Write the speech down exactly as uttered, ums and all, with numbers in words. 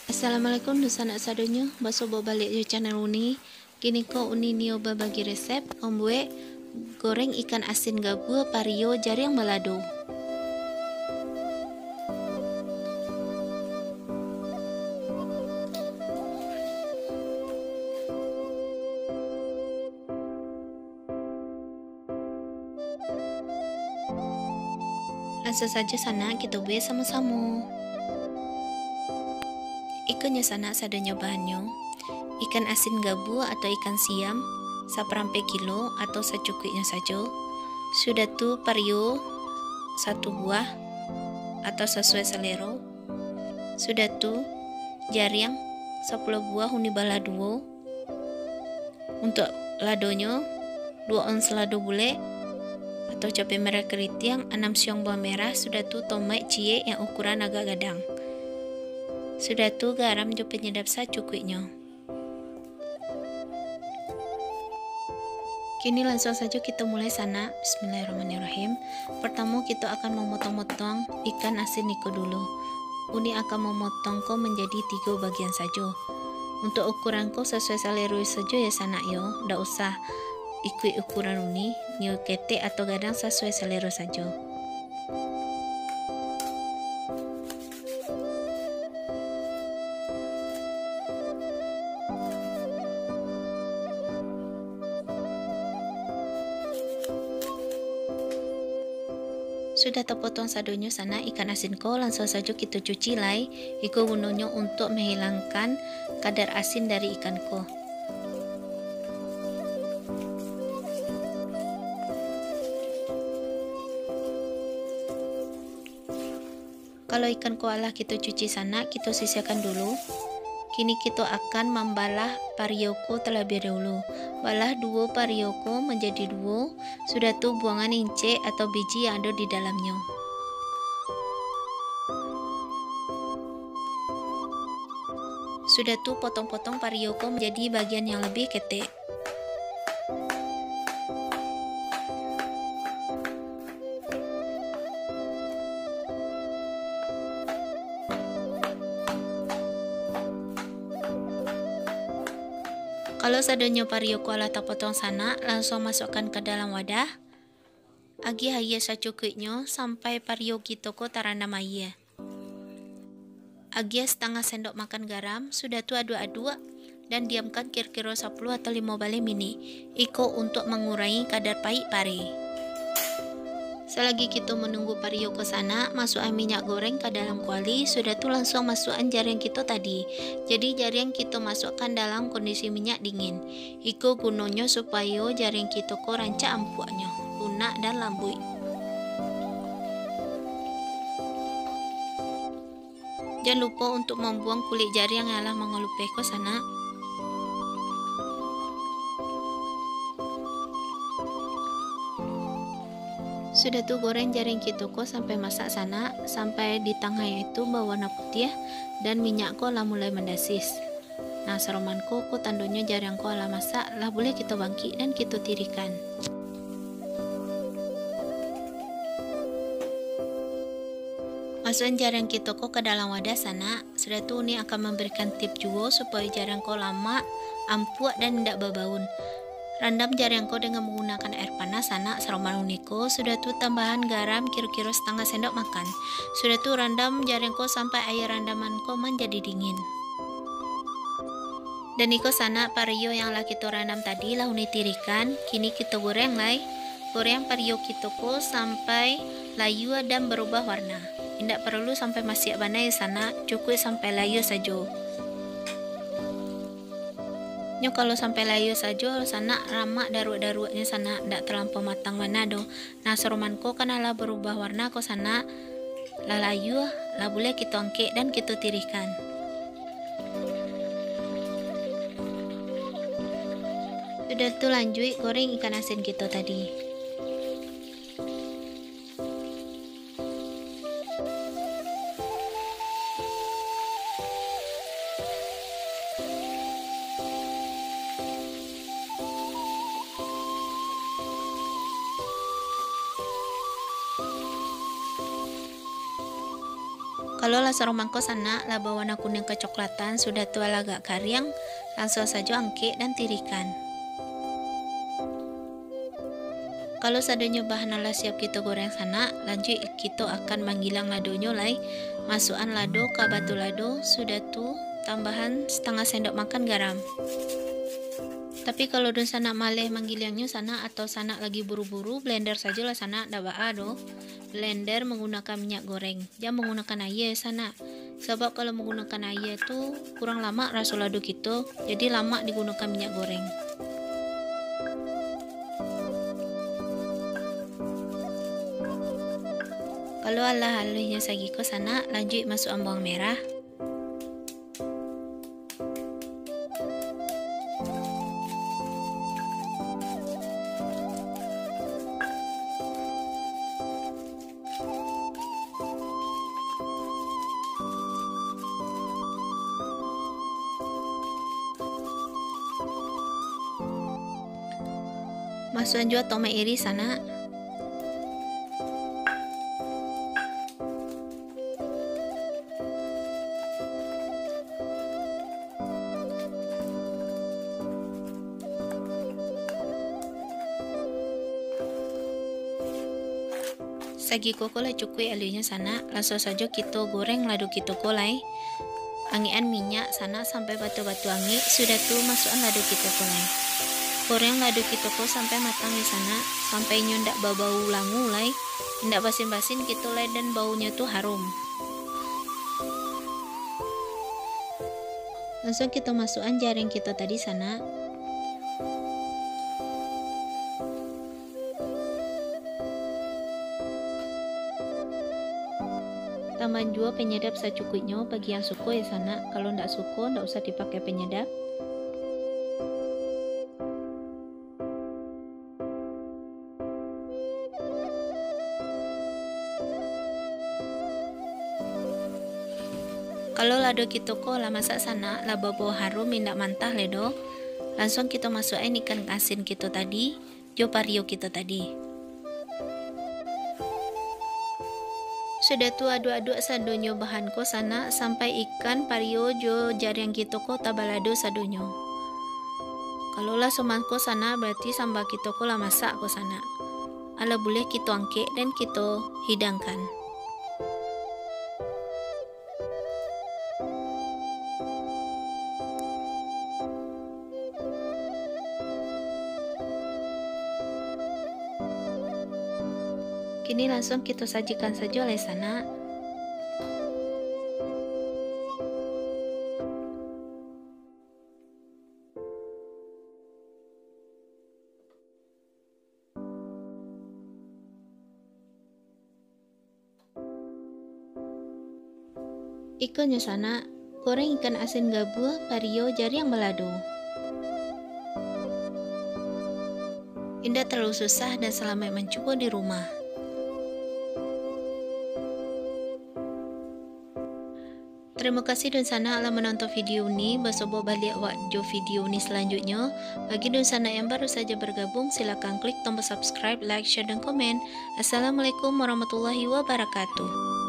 Assalamualaikum dunsanak sadonyo, basobok baliak jo channel Uni. Kini ko Uni nio babagi resep mambuek goreng ikan asin gabua pario jariang balado. Lansuang sajo sanak kito buek samo-samo. Iko nyo sanak sadonyo bahannyo, ikan asin gabua atau ikan siam, saparampek kilo atau sacukuiknyo sajo. Sudah tu pario satu buah atau sasuai salero. Sudah tu jariang sapuluah buah uni balah duo. Untuak ladonyo, duo ons lado bulek atau cabe merah keriting, anam siung bawang merah, sudah tu tomat ciek yang ukuran agak gadang. Sudah tu garam jo penyedap sacukuiknyo. Kini lansuang sajo kito mulai sanak. Bismillahirrahmanirrahim. Pertamo kito akan mamotong-motong ikan asin iko dulu. Uni akan mamotong ko manjadi tigo bagian sajo. Untuak ukuran ko sasuai salero sajo ya sanak yo, ndak usah ikuik ukuran uni, nio ketek atau gadang sasuai salero sajo. Sudah tapotong sadonyo sanak ikan asin ko, lansuang sajo kito cuci lai. Iko gunonyo untuak mahilangkan kadar asin dari ikan ko. Kalau ikan ko alah kito cuci sanak, kito sisiahkan dulu. Kini kito akan mambalah pario ko talabiah dahulu. Balah duo pario ko manjadi duo, sudah tu buangan incek atau biji yang ado di dalamnyo. Sudah tu potong-potong pario ko manjadi bagian yang labiah ketek. Kalau sadonyo pario ko alah tapotong sanak, lansuang masuakkan ka dalam wadah. Agiah aia sacukuiknyo sampai pario kito ko tarandam aia. Agiah satangah sendok makan garam, sudah tu aduak-aduak, dan diamkan kiro-kiro sapuluah atau limo baleh minik. Iko untuak mangurangi kadar paik pare. Salagi kito manunggu pario ko sanak, masuakan minyak goreng ka dalam kuali, sudah tu lansuang masuakan jariang kito tadi. Jadi, jariang kito masuakkan dalam kondisi minyak dingin. Iko gunonyo supayo jariang kito ko rancak ampuaknyo, lunak dan lambuik. Jan lupo untuak mambuang kulik jariang yang lah mangalupeh ko sanak. Sudah tu goreng jariang kito ko sampai masak sanak, sampai di tangah itu bawarna putiah dan minyak ko lah mulai mandasis. Nah, saroman ko, ko tandonyo jariang ko alah masak, lah buliah kito bangkik dan kito tirihkan. Masuakan jariang kito ko ka dalam wadah sanak, sudah tu Uni akan mambarikan tip juo supayo jariang ko lamak, ampuak, dan indak babaun. Randam jariang ko dengan manggunakan air panas sanak, saroman Uni ko, sudah tu tambahan garam kiro-kiro satangah sendok makan. Sudah tu randam jariang ko sampai aia randaman ko manjadi dingin. Dan iko sanak pario yang lah kito randam tadi lah Uni tirihkan, kini kito goreng lai. Goreng pario kito ko sampai layua dan barubah warna. Indak paralu sampai masiak bana sanak, cukuik sampai layua sajo. Nyo kalau sampai layua sajo sanak, ramak daruak-daruaknyo sanak, ndak talampau matang bana doh. Nah, saroman ko kan alah barubah warna ko sanak, lah layua, lah buliah kito angkek dan kito tirihkan. Sudah tu lanjuik goreng ikan asin kito tadi. Kalau lah saromangko sanak, lah bawarna kuniang kecoklatan, sudah tu lah agak kariang, langsuang sajo angkek dan tirikan. Kalau sadonyo bahan lah siap kito goreng sanak, lanjuik kito akan manggiliang ladonyo lai. Masuakan lado ka batu lado, sudah tu tambahan satangah sendok makan garam. Tapi kalau dunsanak maleh manggiliangnyo sanak, atau sanak lagi buru-buru, blender sajolah sanak, dak baa doh. Blender manggunakan minyak goreng, jan manggunakan aia sanak. Sabab kalau manggunakan aia tu, kurang lamak raso lado kito, jadi lamak digunakan minyak goreng. Kalau alah aluihnyo sagiko sanak, lanjuik masuakan bawang merah. Masuakan juo tomat iris sanak. Sagiko ko lah cukuik aluihnyo sanak, langsuang sajo kito goreng lado kito ko lai. Angekan minyak sanak sampai batua-batua angek, sudah tu masuakan lado kito ko lai. Goreng lado kito ko sampai matang di sanak, sampai inyo ndak babau langu lai, indak basin-basin kito lai dan baunyo tu harum. Langsuang kito masuakan jariang kito tadi sanak. Tambahan juo penyedap sacukuiknyo bagi yang suko ya sanak, kalau ndak suko ndak usah dipakai penyedap. Kalau lado kito ko lah masak sanak, lah babau harum indak mantah lai doh, langsuang kito masuakan ikan asin kito tadi, jo pario kito tadi. Sudah tu aduak-aduak sadonyo bahan ko sanak, sampai ikan, pario, jo jariang kito ko tabalado sadonyo. Kalau lah samangko sanak, barati samba kito ko lah masak ko sanak. Alah buliah kito angkek dan kito hidangkan. Kini langsuang kito sajikan sajo lai sanak. Ikonyo sanak, goreng ikan asin gabua, pario, jariang balado. Indak talalu susah dan salamaik mancubo di rumah. Tarimo kasih dunsanak lah manonton video ni, basobok baliak wak jo video ni salanjutnyo. Bagi dunsanak yang baru saja bergabung, silakan klik tombol subscribe, like, share, dan komen. Assalamualaikum warahmatullahi wabarakatuh.